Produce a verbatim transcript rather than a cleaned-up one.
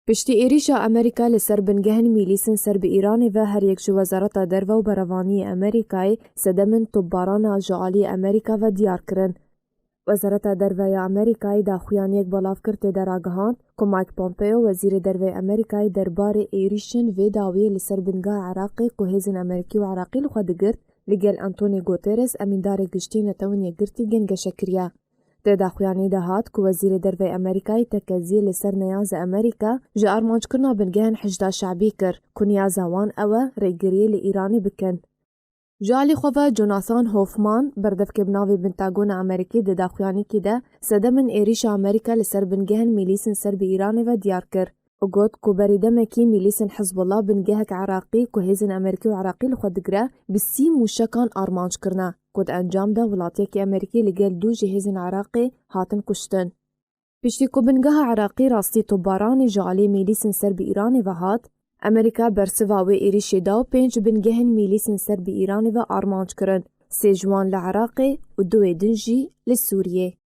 Piştî êrîşa Amerîka li ser bingehên mîlîsên ser bi Îranê ve, her yek ji Wezareta Derve û Berevaniyê Amerîkayê sedemên topbarana ji alî Amerîka ve diyar kirin. Wezareta Derve ya Amerîkayê daxuyaniyek belav kir, tê de ragihand ku Mike Pompeo, Wezîrê Derve yê Amerîkayê, derbarê êrîşên vê dawiyê li ser bingeha Iraqê ku hêzên Amerîkî û Iraqî li xwe digirt, li gel Antonio Guterres, emîndarê giştî Netewên Yekgirtî, gengeşe kiriye. Di daxuyaniyê de hat ku Wezîrê Derve yê Amerîkayê tekeziyê li ser neyaza Amerîka ji armanckirina bingehên Hişda Şe'bî kir ku niyaza wan ew e rêgiriyê li Îranê bikin. Ji alî xwe ve Jonathan Hoffman, berdevkê bi navê Pentagona Amerîkî, di daxuyaniyekî de sedemên êrîşa Amerîka li ser bingehên mîlîsên ser bi Îranê ve diyar kir û got ku berî demekî mîlîsên Hizbullah, bingehek Iraqî ku hêzên Amerîkî û Iraqî li xwe digire, bi sî mûşekan armanc kirine ku di encam de welatiyekî Amerîkî li gel du ji hêzên Iraqê hatin kuştin. Piştî ku bingeha Iraqî rastî topbaranê ji alî mîlîsên ser bi Îranê ve hat, Amerîka bersiva wê êrîşê da û pênc bingehên mîlîsên ser bi Îranê ve armanc kirin, sê ji wan li Iraqê û duwê din jî li Sûriyê.